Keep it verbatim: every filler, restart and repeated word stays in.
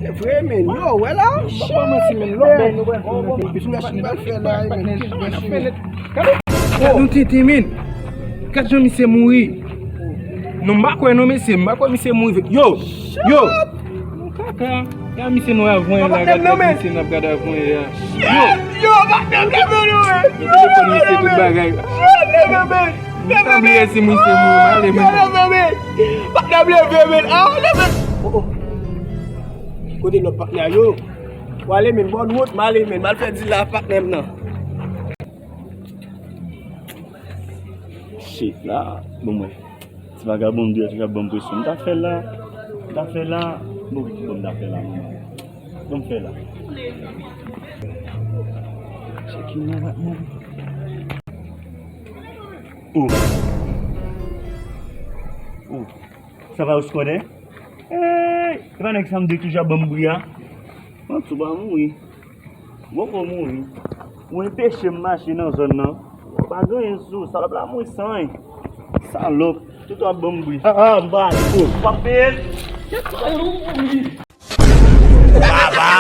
Se vre, men. Yo, wè la. Papa, manti, men. Lòt bèy nou pral fè, men. Kis mèch nou pral fè la, men. Kis mèch nou. Gad yon tenten, men. Gad jan misye mouri. Non, m pa kwè non, mesye. M pa kwè misye mouri. Yo, yo. Kaka. Gad misye nou avwen la. Gad misye n ap gad avwen la. Yo, yo, patnè m leve nou, men. Yo telefòn misye tout bagay. Yo, leve, men. M pa bliye si misye mouri, m ale, men. Yo, leve, men. Patnè m leve, men. Ah, leve. Oh, oh. Kote lòt patnè a yo? W ale, men, bòn wout, m ale, men, m al fè dil la ak patnè m nan. Shit, la, bon, mwen. Ti vagabon de ki ap ban m presyon. M ta fè l la. M ta fè l la. Bon, ki bon m ta fè l la, manman. Bon, m fè l la. Chèk in nan, patnè. Oh. Oh. Sa va, ou konnen? Ey, e pa nèg sa m di toujou ap ban m bri a? Mwen tou pa mouri. Mwen poko mouri. Ou enpeche m mache nan zòn nan. Ou pa gen anyen sou ou. Salòp la mouri san anyen. Salòp. Toutan ap ban m bri. Ah, ah, m pa ale. Oh, w ap peye l. Baba.